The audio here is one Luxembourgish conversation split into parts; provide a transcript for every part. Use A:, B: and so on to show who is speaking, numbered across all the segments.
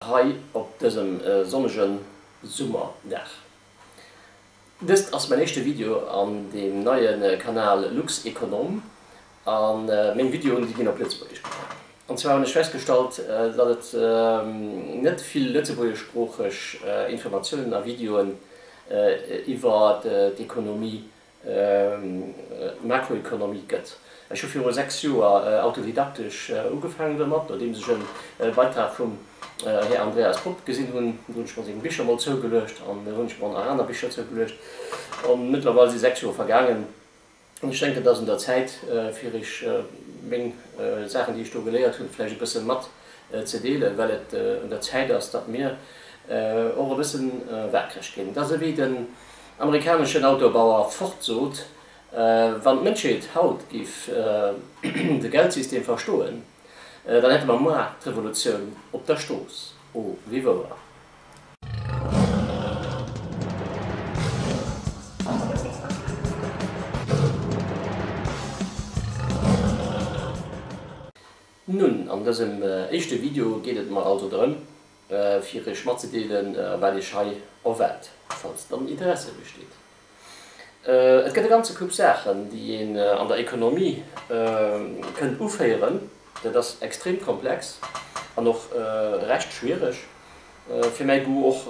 A: Hei op dësem sonnege Summerdag. Dëst ass mäin éischte Video an deem neie Kanal LuxEconom a meng Videoen déi ginn op Lëtzebuergesch gemaach. An zwar hunn ech festgestallt, datt et net vill lëtzebuergeschsproocheg Informatiounen a Videoen iwwer d'Ekonomie Makroekonomie gëtt. Ech hu viru 6 Joer autodidaktesch ugefaangen domat, nodeems ech e Beitrag vum Här Andreas Popp gesinn hunn. Do hunn ech mer seng Bicher mol zougeluecht an hunn ech mer och nach aner Bicher zougeluecht. An mëttlerweil si 6 Joer vergaangen an ech denken, et ass un der Zäit, fir Iech meng Saachen, déi ech do geléiert hunn, vläicht e bësse mat ze deelen, well et un der Zäit ass, datt mir och e bësse waakreg ginn. Et ass ewéi den amerikaneschen Autobauer Ford sot, Wann d'Mënschheet haut géif de Geldsystem verstoen, dann hätte mer moar d'Revolutioun op der Strooss. Oh, wéi wouer! Nun, an dësem éischte Video geet et mer also drëm, fir iech matzedeelen, wat iech hei erwaart, falls dann Interesse besteet. Et gëtt e ganze Koup Saachen, déi een an der Ekonomie kënnt uféieren. Dat ass extrem komplex an och recht schwiereg. Fir mäi Goût och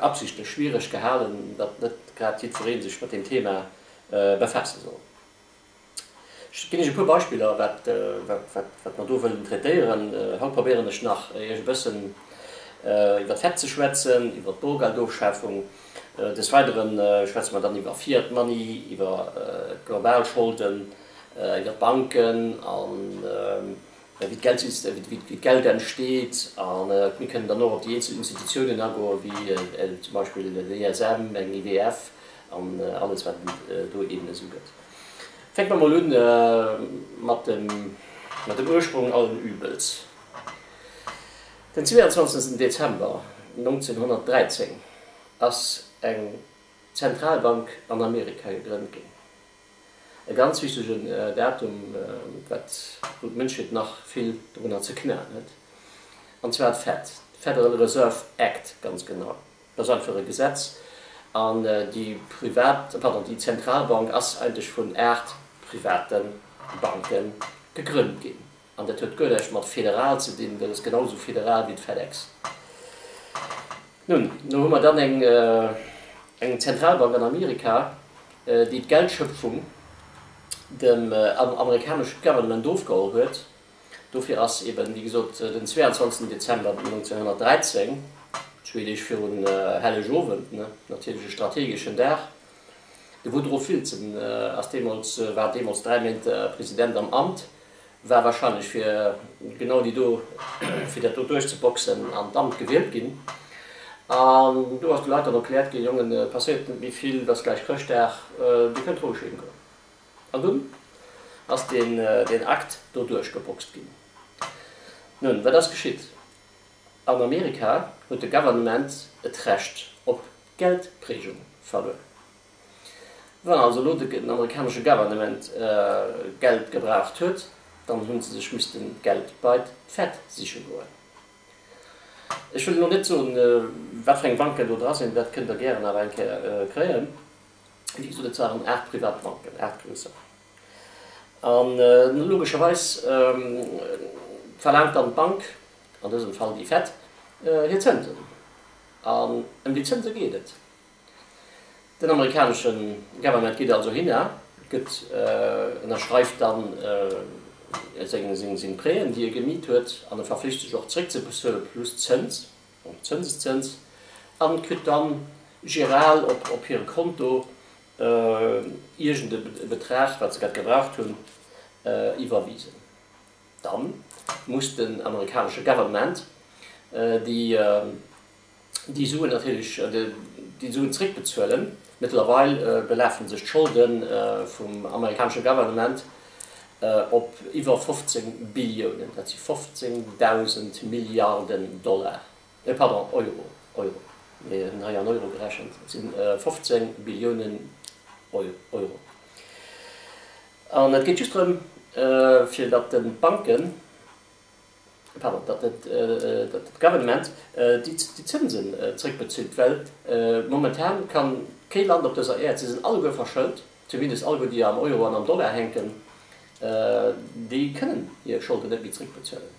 A: absichtlech schwiereg gehalen, datt net grad jiddweree sech mat deem Thema befaasse soll. Ech ginn Iech e puer Beispiller, wat mer do wëllen traitéieren. Haut probéieren ech nach, Iech e bëssen iwwer d'FED ze schwätzen, iwwer d'Borgeldofschafung. Des Weidere schwätze mer dann iwwer Fiat Money, iwwer d'global Scholden, iwwer d'Banken an wéi d'Geld entsteet. A mir kënnen dann och op déi eenzel Institutiounen agoen, wéi zum Beispill den ESM, eng IWF an alles, wat et do eeben esou gëtt. Fänke mer mol un mat dem mat dem Ursprong allen Übels. Den 22 Dezember 1913 ass eng Zentralbank an Amerika gegrënnt ginn. E ganz wichtegen Datum, wat wou d'Mënschheet nach vill drunner ze knaen huet. An zwar d'FED, d'Federal Reserve Act ganz genau. Dat ass einfach e Gesetz an déi privat, pardon, déi Zentralbank ass eigentlech vun 8 private Banke gegrënnt ginn. An dat huet guer näischt mat federal ze dinn, dat ass genau esou federal wéi d'FedEx. Nun, do hu mer dann eng, eng Zentralbank an Amerika, déi d'Geldschöpfung dem amerikanesche Government ofgeholl huet. Dofir ass eben, wéi gesot, den 22 Dezember 1913, zwee Deeg virun Hellegowend, natierlech e strategeschen Dag. De Woodrow Wilson ass deemools, war deemools 3 Méint President am Amt, war wahrscheinlech fir genau déi do, fir dat do duerchzeboxen, an d'Amt gewielt ginn. An do ass de Leit dann erkläert ginn, Jongen, et passéiert net méi vill, et ass gläich Chrëschtdag, dir kënnt roueg heem goen. An dunn ass deen Akt do duerchgeboxt ginn. Nun, wat ass geschitt? An Amerika huet de Gouvernement d'Recht op Geldprägung verluer. Wann also elo den amerikanesche Gouvernement Geld gebraucht huet, dann hu se sech missten d'Geld bei d'Fed siche goen. Ech wëll elo net soen, wat fir eng Banken do dra sinn, dat kënnt Der gären awer eng Kéier kréien. Wéi gesot, et waren 8 privat Banken, 8 grousser. An logescherweis verlaangt dann d'Bank, an dësem Fall déi Fed, hir Zënsen. An ëm déi Zënse geet et. Den amerikanesche Government geet also hin a gëtt, ënnerschreift dann seng Prêten, déi e gemiet huet, an e verflicht sech och zréckzebezuelen, plus Zëns. Zënseszëns an kritt dann giral op hire Konto iergend e Betrag, wat se grad gebraucht hunn, iwwerwisen. Dann muss den amerikanesche Government déi déi Suen natierlech déi Suen zréckbezuelen. Mëttlerweil belafen sech d'Scholde vum amerikanesche Government op iwwer 15 Billiounen, dat si 15.000 Milliarden Dollar, pardon, Euro, Euro, mir hunn hei an Euro gerechent, dat si 15 Billiounen Euro. An et geet just drëm, fir datt d'Banken. Pardon, datt d'Government déi Zënsen zréckbezilt, well momentan kann kee Land op dëser Äerd, se sinn alleguer verschëlt, zumindest alleguer déi am Euro an am Dollar hänken, déi kënnen hir Scholden net méi zréckbezuelen.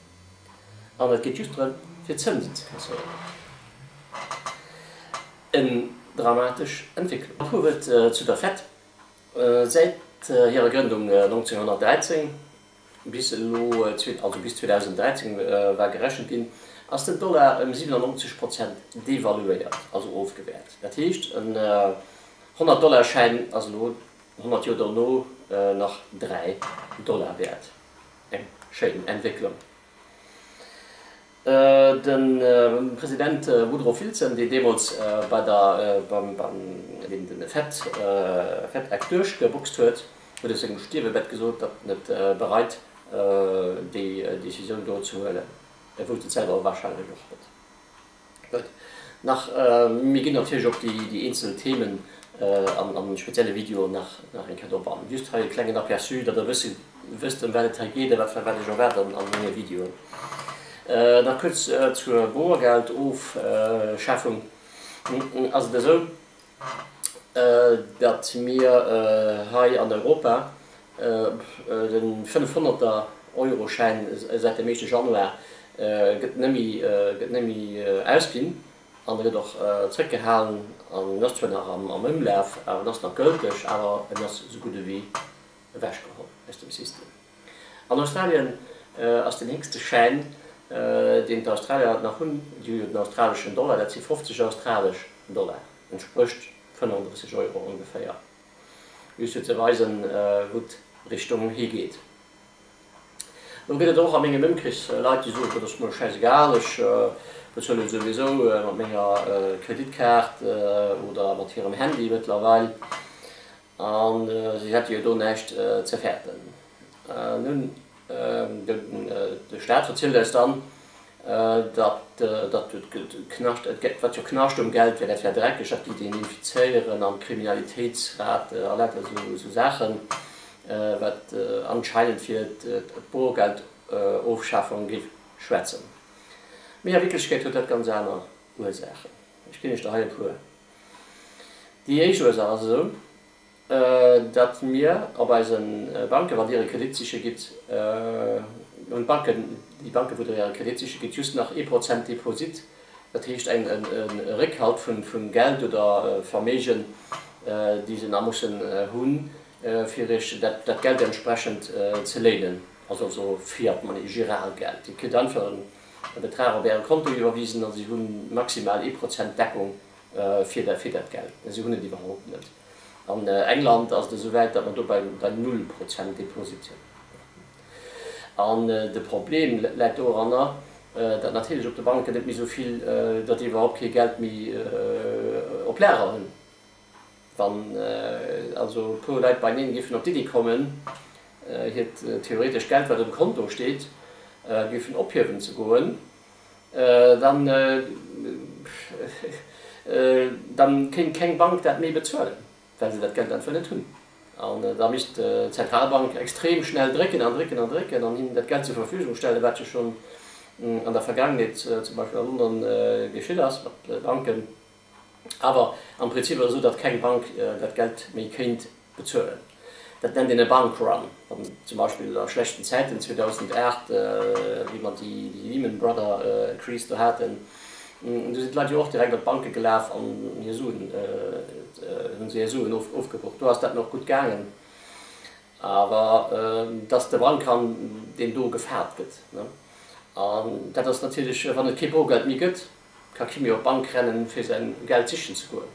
A: An et geet just drëm, fir Zënsen ze kasséieren. En dramatesch Entwécklung. E puer Wuert zu der Fed. Säit hirer Grëndung 1913 bis elo, also bis 2013 war gerechent ginn, ass den Dollar ëm 97 Prozent devaluéiert, also ofgewäert. Dat heescht, en 100 Dollar Schäin ass elo 100 Joer dono nach 3 Dollar wäert. Eng schéin Entwécklung. De President Woodrow Wilson, deen deemools bei der, beim, deen de Fed, Fed Act duerchgeboxt huet, huet op sengem Stierwebett gesot, datt en et bereit, déi Decisioun do ze huelen. E wousst et selwer warscheinlech och net. Gutt, nach, mir ginn natierlech op déi eenzel Themen an spezielle Videoen nach eng Kéier drop an. Just hei e klengen Aperçu, datt der e bësse wësst, ëm wat et hei geet a wat wat Iech erwaart an menge Videoen. Nach kuerz zur Boergeldofschafung ass et esou, datt mir hei an Europa de 500er Euroschäin säit dem éischte Januar gëtt net méi gëtt net méi ausginn an e gëtt och zréckgehalen an en ass zwar nach am Ëmlaf, awer en ass nach gëlteg, awer en ass esou gutt ewéi ewechgeholl aus dem System. An Australien ass den héchste Schäin deen d'Australier nach hunn, déi hu jo den australeschen Dollar, dat si 50 australesch Dollar. Entsprécht 35 Euro ongeféier. Just fir ze weisen, wou d'Richtung higeet. Lo gëtt et och a mengem Ëmkrees Leit, déi soen, dat ass mer schäisegal, ech bezuelen souwisou mat menger Kreditkaart oder mat hirem Handy mëttlerweil a si hätte jo do näischt ze fäerten. Nun, de Staat verzielt eis dann, datt Knascht, wat jo Knascht um Geld wär, dat wär dreckeg, dat géif een infizéieren an d'Kriminalitéitsrat a lauter esou Saachen, wat anscheinend fir d'Boergeldofschafung géif schwätzen. Mee a Wierklechkeet huet dat ganz aner Ursaachen. Ech ginn Iech der hei e puer. Déi éischt Ursaach ass esou, datt mir op eise Banken, wann Dir e Kredit siche gitt, hunn d'Banken, déi Banken, wou Der Äre Kredit siche gitt, just nach ee Prozent Deposit, dat heescht eng e Réckhalt vu Geld oder Verméigen, déi se nach mussen hunn, fir Iech dat Geld entsprechend ze léinen, also also Fiat Money, Giralgeld. Dir kritt einfach e Betrag op Äre Konto iwwerwisen a si hu maximal ee Prozent Deckung fir dat Geld. Si hunn et iwwerhaupt net. An England ass et esou wäit, datt mer do bei null Prozent Deposit sinn. An de Problem läit doranner, datt natierlech op de Banken net méi esou vill, datt déi iwwerhaupt kee Geld méi op Lager hunn. Wann also e puer Leit beineen géifen op d'Iddi kommen, hiert theoretesch Geld, wat um Konto steet, géifen ophiewen ze goen, dann dann kéint keng Bank dat méi bezuelen, well se dat Geld einfach net hunn. An da misst d'Zentralbank extrem schnell drécken an drécken an drécken an hinnen dat Geld zur Verfügung stellen, wat jo schonn an der Vergaangenheet zum Beispill a London geschitt ass mat Banken. Awer am Prinzip ass et esou, datt keng Bank dat Geld méi kéint bezuelen. Dat nennt een e Bank Run. Wann zum Beispill a schlechten Zäiten, 2008, wéi mer déi Lehman Brother Kris do haten, do sinn d'Leit jo och direkt op d'Banke gelaf an hir Suen, hunn se hir Suen ofgebucht. Do ass dat nach gutt gaangen. Awer et ass de Bank Run, deen do gefaart gëtt. An dat ass natierlech, wann et kee Borgeld méi gëtt, ka kee méi op d'Bank rennen, fir säin Geld sichen ze goen.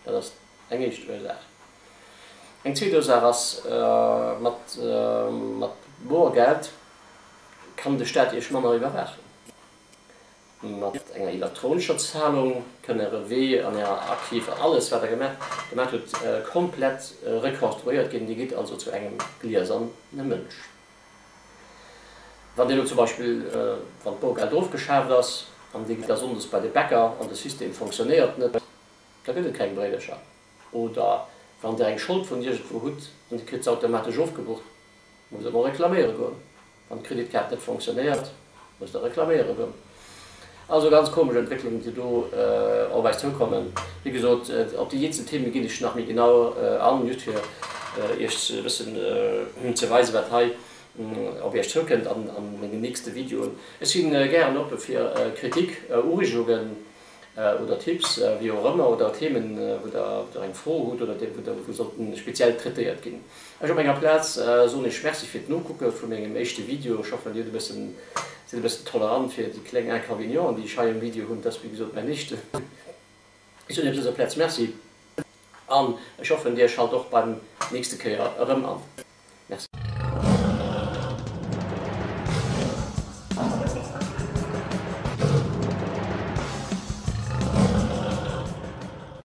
A: Dat ass eng éischt Ursaach. Eng zweet Ursaach ass, mat Boergeld kann de Staat Iech manner iwwerwaachen. Mat enger elektronescher Zahlung kënn Äre Wee an Är Akeef an alles, wat Der gemaach hutt, komplett rekonstruéiert ginn. Dir gitt also zu engem glieserne Mënsch. Wann Dir elo zum Beispill, wann d'Boergeld ofgeschaaft ass an Dir gitt da sonndes bei de Bäcker an de System fonctionnéiert net, da gëtt et keng Bréidercher. Oder wann Der eng Schold vun iergendwou hutt an Dir kritt se automatesch ofgebucht, musst Der emol reklaméiere goen. Wann d'Kreditkaart net fonctionnéiert. Muss der reklaméiere goen. Also ganz komesch Entwécklungen déi do op eis zoukommen. Wéi gesot, op déi eenzel Theme ginn ech nach méi genau an, just fir iech e bëssen ze weisen, wat hei op iech zoukënnt an mengen nächste Videoen. Ech si gären oppe fir Kritik, Ureegungen oder Tipps, wéi och ëmmer, oder Themen, wou der eng Fro hutt oder wou sollten speziell traitéiert ginn. Ech op menger Plaz soen iech Merci fir d'Nokucke vu mengem éischte Video. Ech hoffen dir hutt e bëssen, sidd e bëssen tolerant fir déi kleng Inconvénienten déi ech hei um Video hunn. Et ass wéi gesot mäin éischten. Ech soen iech op dëser Plaz Merci an ech hoffen dir schalt och beim nächste Kéier erëm an.